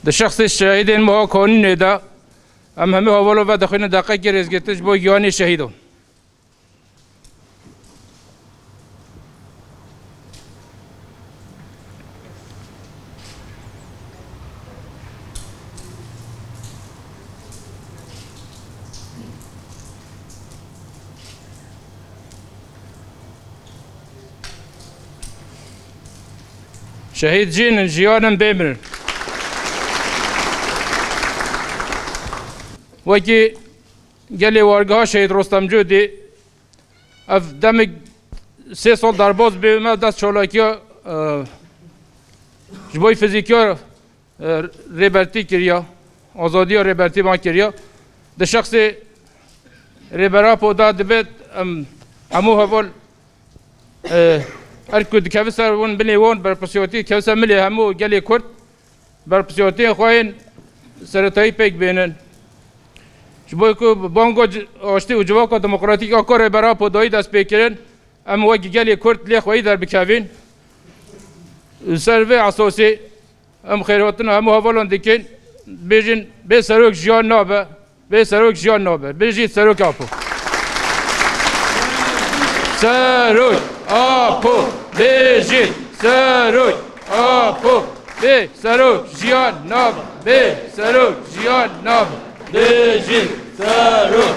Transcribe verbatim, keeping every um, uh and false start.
Di şexsê şehîdên me ha kanûnê de, em hemû hevalên ve dixwînin deqekê rêzgirtin ji bo giyanê şehîdan. Şehîd jîn in, jiyan in, bê mirin. Wekî gelê wargeha Şehîd Rostem Cûdî, ev demê sê sal derbas bê, me dest çalakiya, e, ji bo fizîkiya, e, Rêbertî kiriya, azadiya Rêbertî van kiriya. Di şexsê Rêber Apo de dibe, em, hemû heval, e, her ku dikeve ser wan, binê wan, berpirsiyatî dikeve ser milê hemû gelê Kurd, berpirsiyatiyên xwe yên seretayî pêk bênin. Ji bo ku banga ci-, aştî û civaka demokratîk a ku Rêber Apo dayî destpêkirin, em wekî gelê Kurd lê xweyî derbikevin. Li ser vê esasî em xêrhatina hemû hevalan dikin, bêjin, bê serok jiyan nabe, bê serok jiyan nabe. Bijî serok Apo. Serok Apo, bijî serok Apo. Bê serok jiyan nabe, bê serok jiyan nabe. Bijî serok